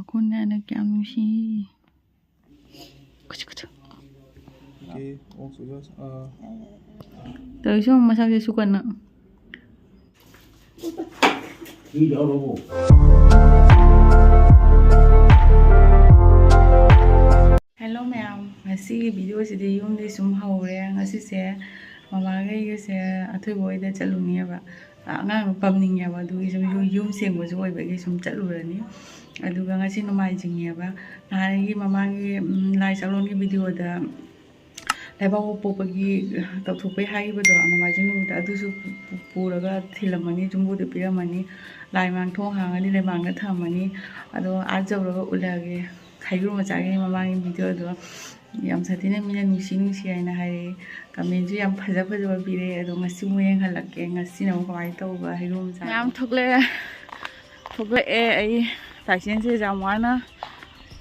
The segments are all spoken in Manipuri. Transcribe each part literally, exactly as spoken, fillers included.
ꯀꯣꯟꯅꯅ ꯀꯌꯥꯝ ꯅꯨꯡꯁꯤ꯫ ꯀꯨꯆꯨ, ꯀꯨꯆꯨ꯫ Okay, okay, just, uh, ꯇꯧꯔꯤꯁꯤ ꯌꯦꯡꯉꯨ, ꯃꯁꯛꯁꯦ ꯁꯨꯀꯟꯅ꯫ Hello ꯃꯌꯥꯝ, ꯉꯁꯤꯒꯤ video ꯁꯤꯗꯤ ꯌꯨꯝꯗꯒꯤ ꯁꯨꯝ ꯍꯧꯔꯦ꯫ ꯉꯁꯤꯁꯦ ꯃꯃꯥꯒ ꯑꯩꯒꯁꯦ ꯑꯊꯣꯏꯕ ꯍꯣꯏꯗ ꯆꯠꯂꯨꯅꯦꯕ꯫ ꯑꯉꯥꯡ ꯄꯝꯅꯤꯡꯉꯦꯕ, ꯑꯗꯨꯒꯤ ꯁꯨꯝ ꯌꯨꯝ, ꯌꯨꯝ ꯁꯦꯡꯕꯁꯨ ꯑꯣꯏꯕꯒꯤ ꯁꯨꯝ ꯆꯠꯂꯨꯔꯅꯤ꯫ ꯑꯗꯨꯒ ꯉꯁꯤ ꯅꯣꯡꯃꯥꯏꯖꯤꯡꯅꯦꯕ, ꯅꯍꯥꯟꯒꯤ ꯃꯃꯥꯡꯒꯤ, ꯎꯝ, ꯂꯥꯏ ꯆꯥꯛꯂꯣꯟꯒꯤ video ꯗ ꯂꯩꯕꯥꯛꯄꯣꯛꯄꯒꯤ ꯇꯧꯊꯣꯛꯄꯩ ꯍꯥꯏꯈꯤꯕꯗꯣ, ꯅꯣꯡꯃꯥꯏꯖꯤꯡ ꯅꯨꯃꯤꯠꯇ, ꯑꯗꯨꯁꯨ ꯄꯨ-, ꯄꯨ-, ꯄꯨꯔꯒ ꯊꯤꯜꯂꯝꯃꯅꯤ, ꯌꯨꯝꯕꯨꯗ ꯄꯤꯔꯝꯃꯅꯤ꯫ ꯂꯥꯏꯃꯥꯡ ꯊꯣꯡ ꯍꯥꯡꯉꯅꯤ, ꯂꯩꯃꯥꯡꯗ ꯊꯝꯃꯅꯤ꯫ ꯑꯗꯣ ꯑꯥ ꯌꯧꯔꯒ ꯎꯠꯂꯛꯑꯒꯦ꯫ ꯍꯩꯒ꯭ꯔꯨ ꯃꯆꯥꯒꯤ ꯃꯃꯥꯡꯒꯤ video ꯗꯣ ꯌꯥꯝ ꯁꯥꯊꯤꯅ ꯃꯤꯅ ꯅꯨꯡꯁꯤ ꯅꯨꯡꯁꯤ ꯍꯥꯏꯅ ꯍꯥꯏꯔꯛꯑꯦ꯫ Comment ꯁꯨ ꯌꯥꯝ ꯐꯖ ꯐꯖꯕ ꯄꯤꯔꯛꯑꯦ꯫ ꯑꯗꯣ ꯉꯁꯤ ꯑꯃꯨꯛ ꯌꯦꯡꯍꯜꯂꯛꯀꯦ, ꯉꯁꯤꯅ ꯑꯃꯨꯛ ꯀꯃꯥꯏꯅ ꯇꯧꯕ ꯍꯩꯒ꯭ꯔꯨ ꯃꯆꯥ꯫ ꯃꯌꯥꯝ ꯊꯣꯛꯂꯛꯑꯦ, ꯊꯣꯛꯂꯛꯑꯦ꯫ ꯑꯩ ꯂꯥꯏꯁꯦꯟꯁꯁꯦ ꯌꯥꯝ ꯋꯥꯅ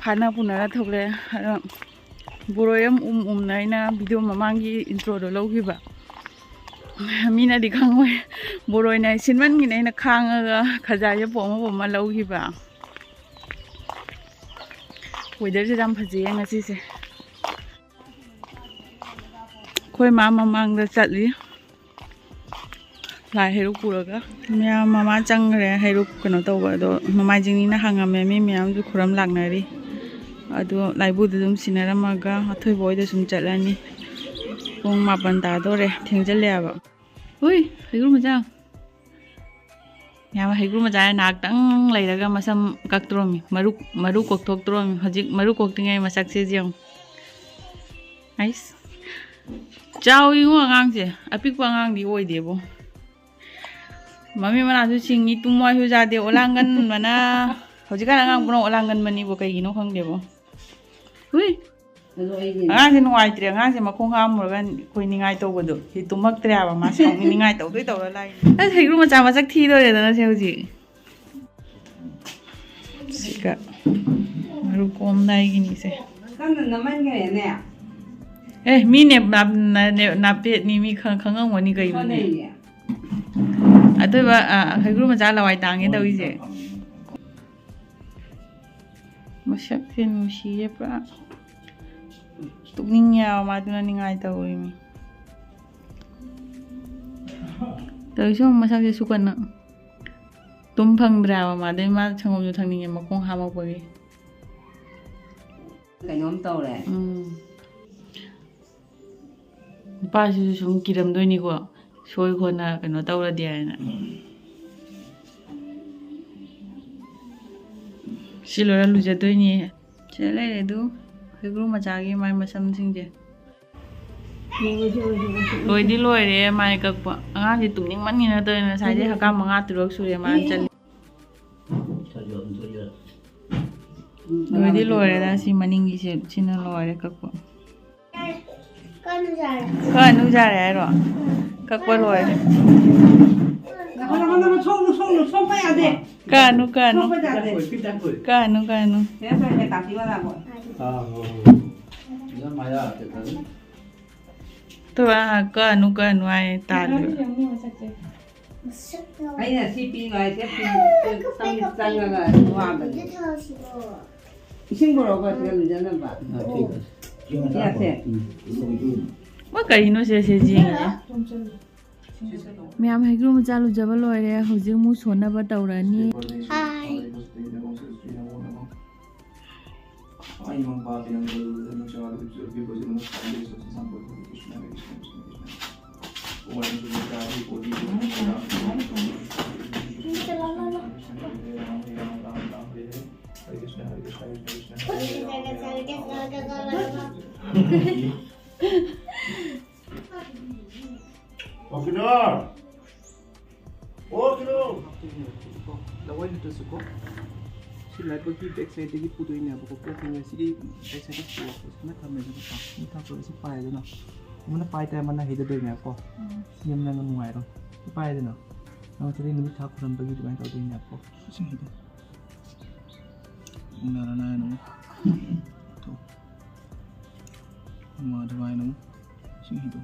ꯐꯥꯅ ꯄꯨꯅꯔ ꯊꯣꯛꯂꯛꯑꯦ꯫ ꯑꯗꯣ ꯕꯣꯔꯣꯏ ꯑꯃ ꯎꯝ ꯎꯝꯅ ꯑꯩꯅ video ꯃꯃꯥꯡꯒꯤ intro ꯗꯣ ꯂꯧꯈꯤꯕ꯫ ꯃꯤꯅꯗꯤ ꯈꯪꯉꯣꯏ꯫ ꯕꯣꯔꯣꯏꯅ ꯁꯤꯟꯃꯟꯒꯤꯅ ꯑꯩꯅ ꯈꯥꯡꯉꯒ ꯈꯖꯥꯏꯁꯦ ꯄꯣꯝꯃ ꯄꯣꯝꯃ ꯂꯧꯈꯤꯕ꯫ Weather ꯁꯦ ꯌꯥꯝ ꯐꯖꯩꯌꯦ ꯉꯁꯤꯁꯦ꯫ ꯑꯩꯈꯣꯏ ꯃꯥ ꯃꯃꯥꯡꯗ ꯆꯠꯂꯤ, ꯂꯥꯏ ꯍꯩꯔꯨꯛ ꯄꯨꯔꯒ꯫ ꯃꯌꯥꯝ ꯃꯃꯥ ꯆꯪꯈ꯭ꯔꯦ ꯍꯩꯔꯨꯛ ꯀꯩꯅꯣ ꯇꯧꯕ, ꯑꯗꯣ ꯅꯣꯡꯃꯥꯏꯖꯤꯡꯅꯤꯅ ꯍꯥꯡꯉꯝꯃꯦ, ꯃꯤ ꯃꯌꯥꯝꯁꯨ ꯈꯨꯔꯝ ꯂꯥꯛꯅꯔꯤ꯫ ꯑꯗꯣ ꯂꯥꯏꯕꯨꯗ ꯑꯗꯨꯝ ꯁꯤꯟꯅꯔꯝꯃꯒ ꯑꯊꯣꯏꯕ ꯍꯣꯏꯗ ꯁꯨꯝ ꯆꯠꯂꯅꯤ꯫ ꯄꯨꯡ ꯃꯥꯄꯟ ꯇꯥꯗꯣꯔꯦ, ꯊꯦꯡꯖꯤꯜꯂꯦꯕ꯫ ꯍꯨꯏ, ꯍꯩꯒ꯭ꯔꯨ ꯃꯆꯥ꯫ ꯌꯥꯝ ꯍꯩꯒ꯭ꯔꯨ ꯃꯆꯥ ꯉꯥꯏꯍꯥꯛꯇꯪ ꯂꯩꯔꯒ ꯃꯁꯝ ꯀꯛꯇ꯭ꯔꯣꯝꯃꯤ, ꯃꯔꯨ, ꯃꯔꯨ ꯀꯣꯛꯊꯣꯛꯇ꯭ꯔꯣꯝꯃꯤ꯫ ꯍꯧꯖꯤꯛ ꯃꯔꯨ ꯀꯣꯛꯇ꯭ꯔꯤꯉꯩ ꯃꯁꯛꯁꯦ ꯌꯦꯡꯉꯨ꯫ ꯑꯩꯁ, ꯆꯥꯎꯋꯤꯉꯣ ꯑꯉꯥꯡꯁꯦ, ꯑꯄꯤꯛꯄ ꯑꯉꯥꯡꯗꯤ ꯑꯣꯏꯗꯦꯕꯣ꯫ ꯃꯃꯤ ꯃꯅꯥꯁꯨ ꯁꯤꯡꯉꯤ, ꯇꯨꯝꯃꯣ ꯍꯥꯏꯁꯨ ꯌꯥꯗꯦ, ꯑꯣꯂꯥꯡꯒꯟꯕꯅ꯫ ꯍꯧꯖꯤꯛꯀꯥꯟ ꯑꯉꯥꯡ ꯄꯨꯝꯅꯃꯛ ꯑꯣꯂꯥꯡꯒꯟꯕꯅꯤꯕꯣ, ꯀꯩꯒꯤꯅꯣ ꯈꯪꯗꯦꯕꯣ꯫ ꯍꯨꯏ꯫ ꯑꯉꯥꯡꯁꯦ ꯅꯨꯡꯉꯥꯏꯇ꯭ꯔꯦ, ꯑꯉꯥꯡꯁꯦ ꯃꯈꯣꯡ ꯍꯥꯝꯃꯨꯔꯒ ꯑꯩꯈꯣꯏ ꯅꯤꯡꯉꯥꯏ ꯇꯧꯕꯗꯣ ꯁꯤ ꯇꯨꯝꯃꯛꯇ꯭ꯔꯦ ꯍꯥꯏꯕ, ꯃꯥ ꯁꯥꯎꯅꯤꯡ ꯅꯤꯡꯉꯥꯏ ꯇꯧꯗꯣꯏ ꯇꯧꯔ ꯂꯥꯛꯏꯅꯦ꯫ ꯑꯁ, ꯍꯩꯒ꯭ꯔꯨ ꯃꯆꯥ ꯃꯁꯛ ꯊꯤꯗꯣꯔꯦꯗꯅ ꯁꯦ ꯍꯧꯖꯤꯛ꯫ ꯁꯤꯒ ꯃꯔꯨ ꯀꯣꯝꯗꯥꯏꯒꯤꯅꯤꯁꯦ꯫ ꯀꯟꯅ ꯅꯝꯍꯟꯈ꯭ꯔꯦꯅꯦ꯫ ꯑꯦ, ꯃꯤꯅꯦ ꯅꯥꯞ-, ꯅꯥ-, ꯅꯥꯄꯦꯠꯅꯤ, ꯃꯤ ꯈꯪ-, ꯈꯪꯉꯝꯒꯅꯤ ꯀꯩꯅꯣꯅꯦ꯫ ꯈꯪꯉꯤꯅꯦ꯫ ꯑꯊꯣꯏꯕ, ꯑ, ꯍꯩꯒ꯭ꯔꯨ ꯃꯆꯥ ꯂꯋꯥꯏ ꯇꯥꯡꯉꯦ ꯇꯧꯔꯤꯁꯦ꯫ ꯃꯁꯛꯁꯦ ꯅꯨꯡꯁꯤꯌꯦ ꯄꯨꯔꯥ꯫ ꯇꯨꯝꯅꯤꯡꯉꯦ ꯍꯥꯏꯕ ꯃꯥꯗꯨꯅ ꯅꯤꯡꯉꯥꯏ ꯇꯧꯔꯤꯃꯤ꯫ ꯇꯧꯔꯤꯁꯦ ꯌꯦꯡꯉꯨ ꯃꯁꯛꯁꯦ ꯁꯨꯀꯟꯅ꯫ ꯇꯨꯝ ꯐꯪꯗ꯭ꯔꯦ ꯍꯥꯏꯕ ꯃꯥꯗꯩ꯫ ꯃꯥ ꯁꯪꯒꯣꯝꯁꯨ ꯊꯛꯅꯤꯡꯉꯦ ꯃꯈꯣꯡ ꯍꯥꯝꯃꯛꯄꯒꯤ꯫ ꯀꯩꯅꯣꯝ ꯇꯧꯔꯦ꯫ ꯎꯝ꯫ ꯅꯨꯄꯥꯁꯤꯁꯨ ꯁꯨꯝ ꯀꯤꯔꯝꯗꯣꯏꯅꯤꯀꯣ, ꯁꯣꯏ ꯈꯣꯠꯅ ꯀꯩꯅꯣ ꯇꯧꯔꯗꯤ ꯍꯥꯏꯅ꯫ ꯁꯤ ꯂꯣꯏꯔ ꯂꯨꯖꯗꯣꯏꯅꯤ꯫ ꯁꯤꯗ ꯂꯩꯔꯦ ꯑꯗꯨ ꯍꯩꯒ꯭ꯔꯨ ꯃꯆꯥꯒꯤ ꯃꯥꯏ ꯃꯁꯝꯁꯤꯡꯁꯦ꯫ ꯂꯣꯏꯗꯤ ꯂꯣꯏꯔꯦ ꯃꯥꯏ ꯀꯛꯄ꯫ ꯑꯉꯥꯡꯁꯦ ꯇꯨꯝꯅꯤꯡꯃꯟꯒꯤꯅ ꯇꯧꯔꯦ, ꯉꯁꯥꯏꯗꯩ ꯍꯀꯥꯝ ꯃꯉꯥ ꯇꯔꯨꯛ ꯁꯨꯔꯦ ꯃꯥꯅ ꯆꯜꯂꯤ꯫ ꯂꯣꯏꯗꯤ ꯂꯣꯏꯔꯦꯗ ꯁꯤ ꯃꯅꯤꯡꯒꯤꯁꯦ, ꯁꯤꯅ ꯂꯣꯏꯔꯦ ꯀꯛꯄ꯫ ꯀꯛꯑꯅꯨ ꯌꯥꯔꯦ ꯍꯥꯏꯔꯣ? ꯀꯛꯄ ꯂꯣꯏꯔꯦ꯫ ꯀꯛꯑꯅꯨ, ꯀꯛꯑꯅꯨ꯫ ꯀꯛꯑꯅꯨ, ꯀꯛꯑꯅꯨ꯫ ꯇꯨ ꯑꯥ, ꯀꯛꯑꯅꯨ, ꯀꯛꯑꯅꯨ ꯍꯥꯏ ꯇꯥꯗ꯭ꯔꯤꯕ꯫ ꯑꯩꯅ ꯁꯤ ꯄꯤꯕ ꯍꯥꯏꯁꯦ ꯐꯤ ꯆꯪ-, ꯆꯪꯉꯒ ꯋꯥꯕꯅꯦ꯫ ꯏꯁꯤꯡ ꯄꯨꯔꯛꯑꯣ, ꯁꯤꯗ ꯂꯨꯖꯅꯕ꯫ ꯌꯥꯁꯦ꯫ ꯃꯣꯏ ꯀꯔꯤꯅꯣ ꯁꯦ, ꯁꯦ ꯌꯦꯡꯉꯤꯁꯦ? ꯃꯌꯥꯝ ꯍꯩꯒ꯭ꯔꯨ ꯃꯆꯥ ꯂꯨꯖꯕ ꯂꯣꯏꯔꯦ, ꯍꯧꯖꯤꯛ ꯑꯃꯨꯛ ꯁꯣꯟꯅꯕ ꯇꯧꯔꯅꯤ꯫ ꯍꯥꯏ꯫ ꯂꯋꯥꯏ ꯅꯠꯇ꯭ꯔꯁꯨꯀꯣ, ꯁꯤ ꯂꯥꯏꯕꯛꯀꯤ back sideꯇꯒꯤ ꯄꯨꯗꯣꯏꯅꯦꯕꯀꯣ꯫ ꯀꯣꯛꯁꯤꯡꯁꯦ ꯁꯤꯒꯤ back sideꯇ ꯄꯨꯔꯛꯄꯁꯤꯅ ꯊꯝꯃꯦꯗꯅꯀꯣ꯫ ꯁꯤ ꯊꯝꯃꯒ ꯁꯤ ꯄꯥꯏꯔꯦꯗꯅ꯫ ꯑꯃꯅ ꯄꯥꯏ ꯇꯥꯔꯦ, ꯑꯃꯅ ꯍꯩꯗꯗꯣꯏꯅꯦꯕꯀꯣ꯫ ꯎꯝ꯫ ꯁꯤ ꯑꯃꯅ ꯅꯨꯡꯉꯥꯏꯔꯣꯏ꯫ ꯁꯤ ꯄꯥꯏꯔꯦꯗꯅ꯫ ꯅꯪ ꯉꯁꯥꯏꯗꯩ ꯅꯨꯃꯤꯠ ꯊꯥ ꯈꯨꯔꯝꯕꯒꯤ ꯑꯗꯨꯃꯥꯏꯅ ꯇꯧꯗꯣꯏꯅꯦꯕꯀꯣ꯫ ꯁꯤ ꯍꯩꯗꯣ꯫ ꯅꯥꯔ ꯅꯥꯔ ꯅꯪ꯫ ꯊꯣꯛ꯫ ꯑꯃ ꯑꯗꯨꯃꯥꯏꯅ ꯑꯃꯨꯛ꯫ ꯁꯤ ꯍꯩꯗꯣ꯫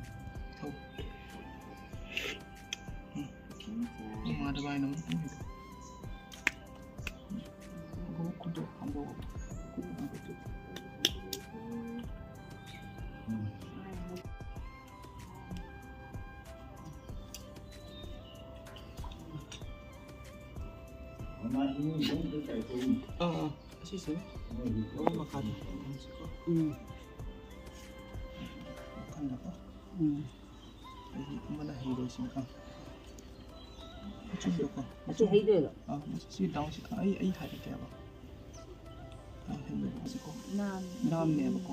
ꯊꯣꯛ꯫ ꯎꯝ꯫ ꯑꯃ ꯑꯗꯨꯃꯥꯏꯅ ꯑꯃꯨꯛ꯫ ꯁꯤ ꯍꯩꯗꯣ꯫ ꯈꯨꯠꯇꯣ ꯍꯥꯝꯗꯣꯛꯑꯣ꯫ ꯑꯥ, ꯑꯥ, ꯑꯁꯤꯁꯦ꯫ ꯑꯣ, ꯃꯈꯥꯗ ꯊꯝꯁꯤꯀꯣ꯫ ꯎꯝ꯫ ꯃꯈꯥꯗꯀꯣ꯫ ꯎꯝ꯫ ꯑꯩ ꯑꯃꯅ ꯍꯩꯔꯣꯏꯁꯤꯅ꯫ ꯑꯥ꯫ ꯃꯆꯨꯝꯗꯣꯀꯣ꯫ ꯑꯁꯤ ꯃꯆꯨꯝ꯫ ꯍꯩꯗꯣꯏꯔꯣ? ꯑꯥ, ꯃꯁꯤ, ꯁꯤ ꯗꯥꯎꯟꯁꯤ꯫ ꯑꯩ, ꯑꯩ ꯍꯥꯏꯔꯛꯀꯦꯕ꯫ ꯑꯥ, ꯍꯩꯔꯣꯏ꯫ ꯑꯁꯤꯀꯣ꯫ ꯅꯥꯝ-, ꯅꯥꯝꯅꯦꯕꯀꯣ꯫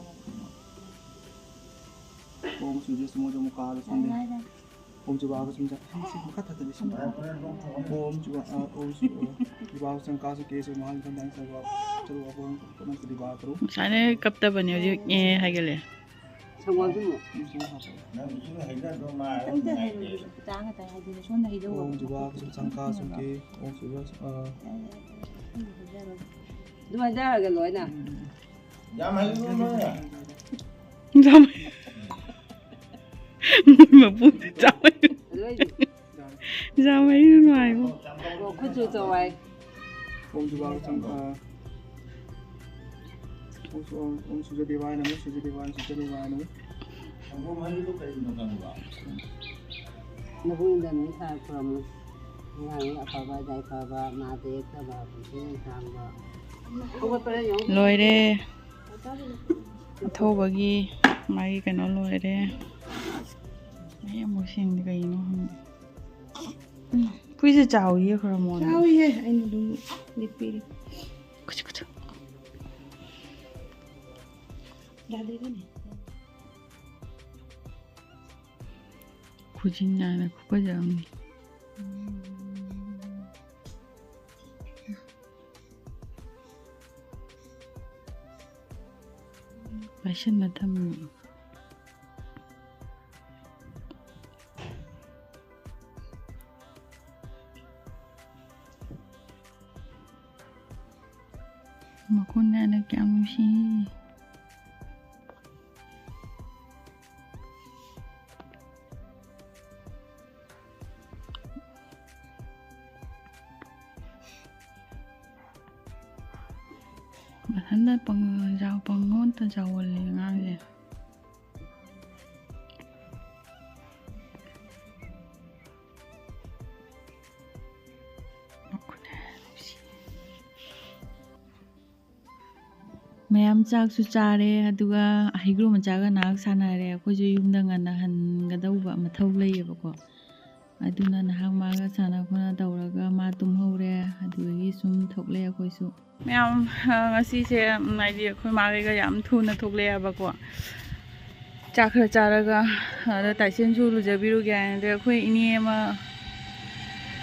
ꯀꯣꯡ ꯁꯨꯖꯦ ꯁꯨꯃꯣ ꯖꯃꯨ ꯀꯥꯗ ꯁꯣꯝꯗ꯫ ꯌꯥꯔꯦ, ꯌꯥꯔꯦ꯫ ꯑꯣꯝ ꯆꯨꯕꯥꯒ ꯁꯨꯝ ꯆ-, ꯁꯤ ꯃꯈꯥ ꯊꯥꯗꯕꯤ ꯁꯨꯝ꯫ ꯑꯣꯝ ꯆꯨꯕꯥ, ꯑ, ꯑꯣꯝ ꯆꯨ-, ꯑ, ꯆꯨꯕꯥꯒ ꯆꯪꯀꯥꯁꯨ ꯀꯦꯁꯨ ꯃꯍꯥꯛ ꯏꯐꯝꯗ ꯆꯠꯂꯨꯕ, ꯆꯠꯂꯨꯕ ꯄꯣꯔꯣꯝ ꯀꯃꯟ ꯀꯨꯗꯤ ꯕꯥ ꯀꯔꯨ꯫ ꯉꯁꯥꯏꯅ ꯀꯞꯇꯕꯅꯦ, ꯍꯧꯖꯤꯛ ꯑꯦ ꯍꯥꯏꯒꯠꯂꯦ꯫ ꯁꯪꯒꯣꯝꯁꯨ ꯑꯃꯨꯛ꯫ ꯎꯝ, ꯁꯤ ꯍꯥꯞꯄꯣ꯫ ꯅꯪ ꯏꯁꯤꯡ ꯍꯩꯅꯗ꯭ꯔꯣ ꯃꯥ ꯈꯪꯗꯦ, ꯍꯥꯏꯁꯦ? ꯍꯩꯅꯗ꯭ꯔꯣ? ꯈꯤꯇꯪ ꯈꯛꯇꯪ ꯍꯥꯏꯗꯤ ꯁꯣꯝꯗ ꯍꯩꯗꯧꯕ ꯑꯣꯝ ꯆꯨꯕꯥꯒ ꯆꯪꯀꯥꯁꯨ ꯀꯦ, ꯑꯣꯝ ꯆꯨꯕꯥ, ꯑ꯫ ꯑꯗꯨꯃꯥꯏꯅ ꯇꯧꯔꯒ ꯂꯣꯏꯅ꯫ ꯎꯝ, ꯎꯝ, ꯎꯝ꯫ ꯌꯥꯝ ꯍꯩꯕ꯭ꯔꯣ ꯅꯣꯏ? ꯌꯥꯝ ꯍꯩ꯫ ꯃꯄꯨ ꯆꯥꯎ꯫ ꯌꯥꯝ ꯍꯩ ꯅꯨꯡꯉꯥꯏꯕꯣ꯫ ꯑꯣ, ꯈꯨꯠꯁꯨ ꯆꯥꯎ ꯍꯥꯏ꯫ ꯑꯣꯝ ꯆꯨꯕꯥ ꯆꯪ-, ꯑ, ꯑꯣꯝ ꯁꯨ-, ꯑꯣꯝ ꯁꯨꯖꯗꯦꯕꯥꯌ ꯅꯃꯣ, ꯁꯨꯖꯗꯦꯕꯥꯌ ꯅꯃꯣ, ꯁꯨꯖꯗꯦꯕꯥꯌ ꯅꯃꯣ꯫ ꯁꯪꯒꯣꯝ ꯍꯩꯔꯤꯗꯣ ꯀꯔꯤꯒꯤꯅꯣ ꯈꯪꯕ꯭ꯔꯣ? ꯅꯕꯨꯡꯗ ꯅꯨꯃꯤꯠ ꯊꯥ ꯈꯨꯔꯝꯃꯨ꯫ ꯑꯉꯥꯡ ꯑꯐꯕ, ꯌꯥꯏꯐꯕ, ꯅꯥꯗ ꯌꯦꯛꯇꯕ, ꯄꯨꯟꯁꯤ ꯅꯨꯡꯁꯥꯡꯕ꯫ ꯍꯧꯒꯠꯄꯗ ꯌꯦꯡꯉꯨ꯫ ꯂꯣꯏꯔꯦ꯫ ꯑꯊꯧꯕꯒꯤ ꯃꯥꯒꯤ ꯀꯩꯅꯣ ꯂꯣꯏꯔꯦ꯫ ꯑꯩ ꯑꯃꯨꯛ ꯁꯤꯡꯗꯤ ꯀꯩꯅꯣ ꯈꯪꯗꯦ꯫ ꯎꯝ, ꯐꯨꯏꯁꯦ ꯆꯥꯎꯋꯤꯌꯦ ꯈꯔ ꯃꯣꯟ꯫ ꯆꯥꯎꯋꯤꯍꯦ, ꯑꯩꯅ ꯑꯗꯨꯝ ꯂꯤꯠꯄꯤꯔꯤ꯫ ꯈꯨꯠꯁꯨ, ꯈꯨꯠꯁꯨ꯫ ꯌꯥꯗꯦꯗꯅꯦ꯫ ꯈꯨꯖꯤꯟ ꯅꯥꯏꯅ ꯈꯨꯐꯖ ꯑꯃꯅꯤ꯫ ꯄꯥꯏꯁꯟꯅ ꯊꯝꯃꯤ꯫ ꯃꯈꯣꯟ ꯅꯥꯏꯅ ꯀꯌꯥꯝ ꯅꯨꯡꯁꯤ꯫ ꯃꯊꯟꯇ ꯄꯪ-, ꯖꯥꯎ ꯄꯪꯉꯣꯟꯇ ꯖꯥꯎꯒꯜꯂꯦ ꯑꯉꯥꯡꯁꯦ꯫ ꯃꯈꯨꯠ ꯅꯨꯡꯁꯤ꯫ ꯃꯌꯥꯝ ꯆꯥꯛꯁꯨ ꯆꯥꯔꯦ, ꯑꯗꯨꯒ ꯍꯩꯒ꯭ꯔꯨ ꯃꯆꯥꯒ ꯉꯥꯏꯍꯥꯛ ꯁꯥꯟꯅꯔꯦ꯫ ꯑꯩꯈꯣꯏꯁꯨ ꯌꯨꯝꯗ ꯉꯟꯅ ꯍꯟꯒꯗꯧꯕ ꯃꯊꯧ ꯂꯩꯌꯦꯕꯀꯣ, ꯑꯗꯨꯅ ꯉꯥꯏꯍꯥꯛ ꯃꯥꯒ ꯁꯥꯟꯅ ꯈꯣꯠꯅ ꯇꯧꯔꯒ ꯃꯥ ꯇꯨꯝꯍꯧꯔꯦ꯫ ꯑꯗꯨꯗꯒꯤ ꯁꯨꯝ ꯊꯣꯛꯂꯛꯑꯦ ꯑꯩꯈꯣꯏꯁꯨ꯫ ꯃꯌꯥꯝ, ꯑ, ꯉꯁꯤꯁꯦ, ꯎꯝ, ꯍꯥꯏꯗꯤ ꯑꯩꯈꯣꯏ ꯃꯥꯈꯩꯒ ꯌꯥꯝ ꯊꯨꯅ ꯊꯣꯛꯂꯛꯑꯦꯕꯀꯣ꯫ ꯆꯥꯛ ꯈꯔ ꯆꯥꯔꯒ, ꯑꯗ ꯇꯥꯏꯁꯦꯟꯁꯨ ꯂꯨꯖꯕꯤꯔꯨꯒꯦ ꯍꯥꯏꯅ, ꯑꯗꯩ ꯑꯩꯈꯣꯏ ꯏꯅꯦ ꯑꯃ,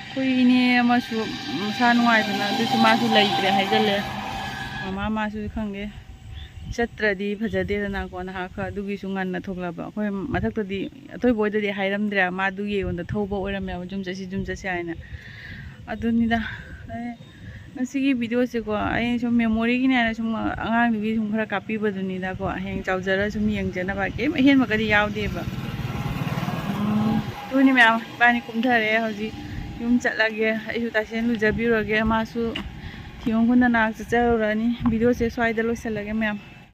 ꯑꯩꯈꯣꯏ ꯏꯅꯦ ꯑꯃꯁꯨ ꯃꯁꯥ ꯅꯨꯡꯉꯥꯏꯇꯅ, ꯑꯗꯨꯁꯨ ꯃꯥꯁꯨ ꯂꯩꯇ꯭ꯔꯦ ꯍꯥꯏꯖꯜꯂꯦ꯫ ꯃꯃꯥ ꯃꯥꯁꯨ ꯈꯪꯗꯦ, ꯆꯠꯇ꯭ꯔꯗꯤ ꯐꯖꯗꯦꯗꯅꯀꯣ꯫ ꯅꯍꯥꯛ ꯈꯔ ꯑꯗꯨꯒꯤꯁꯨ ꯉꯟꯅ ꯊꯣꯛꯂꯛꯄ꯫ ꯑꯩꯈꯣꯏ ꯃꯊꯛꯇꯗꯤ, ꯑꯊꯣꯏꯕ ꯍꯣꯏꯗꯗꯤ ꯍꯥꯏꯔꯝꯗ꯭ꯔꯦ, ꯃꯥꯗꯨꯒꯤ ꯑꯩꯉꯣꯟꯗ ꯊꯧꯕ ꯑꯣꯏꯔꯝꯃꯦꯕ, "ꯌꯨꯝ ꯆꯠꯁꯤ, ꯌꯨꯝ ꯆꯠꯁꯤ" ꯍꯥꯏꯅ꯫ ꯑꯗꯨꯅꯤꯗ꯫ ꯑꯦ, ꯉꯁꯤꯒꯤ ꯚꯤꯗꯤꯑꯣꯁꯦꯀꯣ, ꯑꯩ ꯁꯨꯝ ꯃꯦꯃꯣꯔꯤꯒꯤꯅꯦ ꯍꯥꯏꯅ ꯁꯨꯝ ꯑꯉꯥꯡꯗꯨꯒꯤ ꯁꯨꯝ ꯈꯔ ꯀꯥꯞꯄꯤꯕꯗꯨꯅꯤꯗꯀꯣ, ꯍꯌꯦꯡ ꯆꯥꯎꯖꯔ ꯁꯨꯝ ꯌꯦꯡꯖꯅꯕ, ꯀꯩꯝ ꯑꯍꯦꯟꯕꯒꯗꯤ ꯌꯥꯎꯗꯦꯕ꯫ ꯎꯝ, ꯑꯗꯨꯅꯤ ꯃꯌꯥꯝ, ꯏꯕꯥꯅꯤ ꯀꯨꯝꯊꯔꯦ ꯍꯧꯖꯤꯛ꯫ ꯌꯨꯝ ꯆꯠꯂꯒꯦ, ꯑꯩꯁꯨ ꯇꯥꯏꯁꯦꯟ ꯂꯨꯖꯕꯤꯔꯨꯔꯒꯦ, ꯃꯥꯁꯨ ꯊꯤꯌꯣꯡ ꯈꯨꯟꯗ ꯅꯍꯥꯛ ꯆꯠꯆꯔꯨꯔꯅꯤ꯫ ꯚꯤꯗꯤꯑꯣꯁꯦ ꯁ꯭ꯋꯥꯏꯗ ꯂꯣꯏꯁꯤꯜꯂꯒꯦ ꯃꯌꯥꯝ꯫